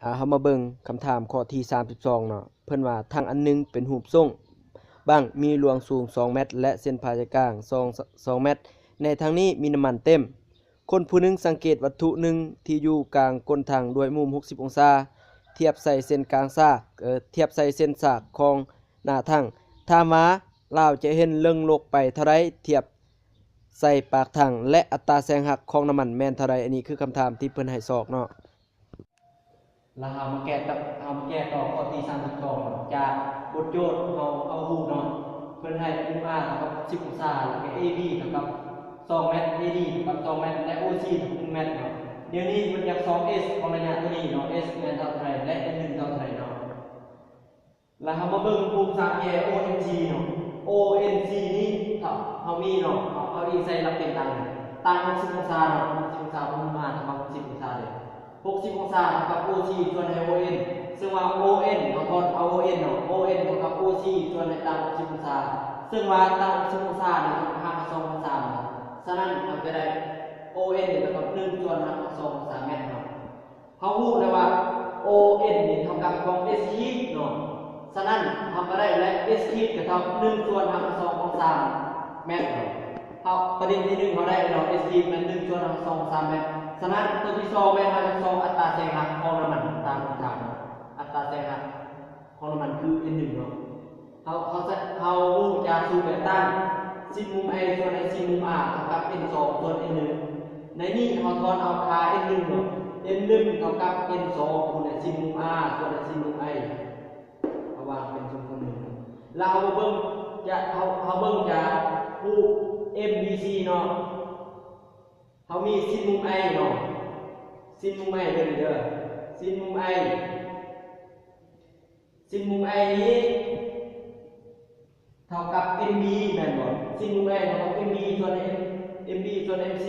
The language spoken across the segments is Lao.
ອາ ເຮົາມາເບິ່ງຄຳຖາມຂໍ້ທີສາມສິບສອງເນາະ. ເພິ່ນວ່າຖັງອັນໜຶ່ງເປັນຮູບຊົງບັ້ງ ມີລວງສູງສອງແມັດ ແລະ ເສັ້ນຜ່າໃຈກາງສອງ ສອງແມັດ. ໃນຖັງນີ້ມີນ້ຳມັນເຕັມ. ຄົນຜູ້ໜຶ່ງສັງເກດວັດຖຸໜຶ່ງທີ່ຢູ່ກາງກົ້ນຖັງດ້ວຍມຸມຫົກສິບອົງສາ ທຽບໃສ່ເສັ້ນກາງສາກ ເອີ ທຽບໃສ່ເສັ້ນສາກຂອງໜ້າຖັງ. ຖາມວ່າລາວຈະເຫັນເລິງລົກໄປເທົ່າໃດ ທຽບໃສ່ປາກຖັງ ແລະ ອັດຕາແສງຫັກຂອງນ້ຳມັນແມ່ນເທົ່າໃດ? ອັນນີ້ຄືຄຳຖາມທີ່ເພິ່ນໃຫ້ຊອກເນາະ. ແລ້ວເຮົາມາແກ້ຕໍ່ ເຮົາມາແກ້ຕໍ່ຂໍ້ທີສາມສິບສອງເນາະ. ຈາກບົດໂຈດເຮົາ ເຮົາຮູ້ເນາະ ເພິ່ນໃຫ້ມຸມ R ເທົ່າກັບຫົກສິບອົງສາ ແລ້ວກໍ AB ເທົ່າກັບສອງແມັດ AD ເທົ່າກັບສອງແມັດ ແລະ OC ເທົ່າກັບໜຶ່ງແມັດເນາະ. ດຽວນີ້ເພິ່ນຢາກຊອກ S ຂອງໄລຍະຕົວນີ້ເນາະ S ແມ່ນເທົ່າໃດ ແລະ N ໜຶ່ງເທົ່າໃດເນາະ. ແລ້ວເຮົາມາເบิ่ງຮູບສາມແຍກ ONC ເນາະ. ONC ນີ້ເຮົາ ເຮົາມີເນາະ ເຮົາ ເຮົາອີງໃສ່ຫຼັກເກນຕ່າງ ຕ່າງຫົກສິບອົງສາເນາະ. ຫົກສິບອົງສາ ເພິ່ນມາເທົ່າກັບຫົກສິບອົງສາເດ້. ຫົກສິບອົງສາເທົ່າກັບ OC ສ່ວນໃຫ້ ON ເຊິ່ງວ່າ ON ເຮົາຖອນເອົາ ON ເນາະ. ON ເທົ່າກັບ OC ສ່ວນໃຫ້ຕ່າງຫົກສິບອົງສາ ເຊິ່ງວ່າຕ່າງຫົກສິບອົງສານີ້ເທົ່າກັບຫ້າສິບສອງອົງສາເນາະ. ສະນັ້ນເຮົາຈະໄດ້ ON ນີ້ເທົ່າກັບໜຶ່ງສ່ວນຫ້າສິບສອງອົງສາແມັດເນາະ. ເຮົາຮູ້ແລ້ວວ່າ ON ນີ້ເທົ່າກັບຂອງ S ຂີດເນາະ. ສະນັ້ນເຮົາກໍໄດ້ແລ້ວ S ຂີດກໍເທົ່າໜຶ່ງສ່ວນຫ້າສິບສອງຂອງສາມແມັດເນາະ. ເຮົາ ປະເດັນທີໜຶ່ງເຮົາໄດ້ແລ້ວ S ຂີດແມ່ນໜຶ່ງສ່ວນຫ້າສິບສອງຂອງສາມແມັດ. ສະນັ້ນຕົວທີສອງແມ່ນເຮົາຈະຊອກອັດຕາແສງຫັກຂອງນ້ຳມັນຕາມຄຳຖາມເນາະ. ອັດຕາແສງຫັກຂອງນ້ຳມັນຄື N ໜຶ່ງເນາະ. ເຮົາ ເຮົາ ເຮົາຮູ້ຈາກສູດແບບຕັ້ງ ຊິນມຸມ I ສ່ວນໃຫ້ຊິນມຸມ R ເທົ່າກັບ N ສອງສ່ວນ N ໜຶ່ງ. ໃນນີ້ເຮົາຖອນເອົາຄ່າ N ໜຶ່ງເນາະ N ໜຶ່ງເທົ່າກັບ N ສອງຄູນໃຫ້ຊິນມຸມ R ສ່ວນໃຫ້ຊິນມຸມ I ເຮົາວາງເປັນສົມຜົນໜຶ່ງ. ແລ້ວເຮົາມາເບິ່ງຈາກ ເຮົາ ເຮົາເບິ່ງຈາກຮູບ MBC ເນາະ. ເຮົາມີຊິນມຸມ I ເນາະ ຊິນມຸມ I ເດີ ເດີ ຊິນມຸມ I ຊິນມຸມ I ນີ້ເທົ່າກັບ MB ແມ່ນບໍ່? ຊິນມຸມ I ເທົ່າກັບ MB ສ່ວນ M MB ສ່ວນ MC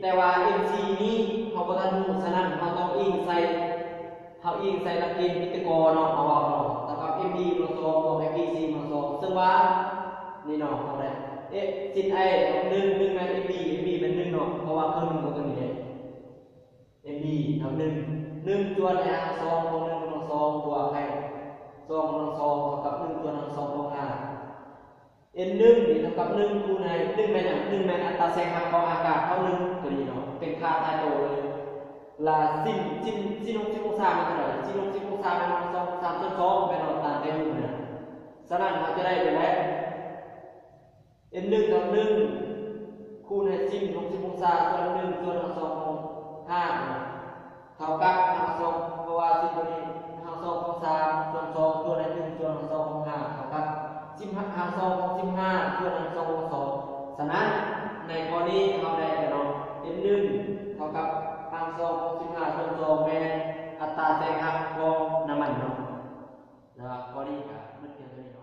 ແຕ່ວ່າ MC ນີ້ເຮົາບໍ່ທັນຮູ້. ສະນັ້ນເຮົາຕ້ອງອີງໃສ່ ເຮົາອີງໃສ່ຫຼັກເກນພິຕາກໍຣເນາະ ເຮົາເວົ້າເນາະ ເທົ່າກັບ MB ກຳລັງສອງບວກ MBC ກຳລັງສອງ ເຊິ່ງວ່ານີ້ເນາະ ເຮົາໄດ້ A ຊິນ I ເທົ່າກັບໜຶ່ງ ໜຶ່ງແມ່ນ MB MB ແມ່ນໜຶ່ງເນາະ ເພາະວ່າເຄິ່ງໜຶ່ງຕົວນີ້ເດ້. MB ເທົ່າໜຶ່ງ ໜຶ່ງສ່ວນໃຫ້ຮາກສອງຂອງໜຶ່ງກຳລັງສອງ ບວກໃຫ້ສອງກຳລັງສອງ ເທົ່າກັບໜຶ່ງສ່ວນຮາກສອງຂອງຫ້າ. N ໜຶ່ງນີ້ເທົ່າກັບໜຶ່ງຄູນໃຫ້ ໜຶ່ງແມ່ນຫຍັງ? ໜຶ່ງແມ່ນອັດຕາແສງຫັກຂອງອາກາດເທົ່າໜຶ່ງ ຕົວນີ້ເນາະ ເປັນຄ່າຕາຍໂຕເລີຍ. ລະຊິນ ຊິນ ຊິນຫົກສິບອົງສາແມ່ນເທົ່າໃດ? ຊິນຫົກສິບອົງສາແມ່ນຮາກສອງຂອງສາມສ່ວນສອງ ແມ່ນເນາະ ຕາມໃຈຮູບຫັ້ນນະ. ສະນັ້ນເຮົາຈະໄດ້ແບບໃດ? N ໜຶ່ງເທົ່າໜຶ່ງ ຄູນໃຫ້ຊິນຫົກສິບອົງສາ ສ່ວນໜຶ່ງສ່ວນຮາກສອງຂອງຫ້າ ເທົ່າກັບຮາກສອງ ເພາະວ່າຊິນຕົວນີ້ຮາກສອງຂອງສາມສ່ວນສອງ ສ່ວນໃຫ້ໜຶ່ງສ່ວນຮາກສອງຂອງຫ້າ ເທົ່າກັບສິບ ຮາກສອງຂອງສິບຫ້າ ສ່ວນຮາກສອງຂອງສອງ. ສະນັ້ນໃນຂໍ້ນີ້ເຮົາໄດ້ແລ້ວເນາະ N ໜຶ່ງເທົ່າກັບຮາກສອງຂອງສິບຫ້າສ່ວນສອງ ແມ່ນອັດຕາແສງຫັກຂອງນ້ຳມັນເນາະ. ແລ້ວກໍຂໍ້ນີ້ກໍໝົດພຽງເທົ່ານີ້ເນາະ.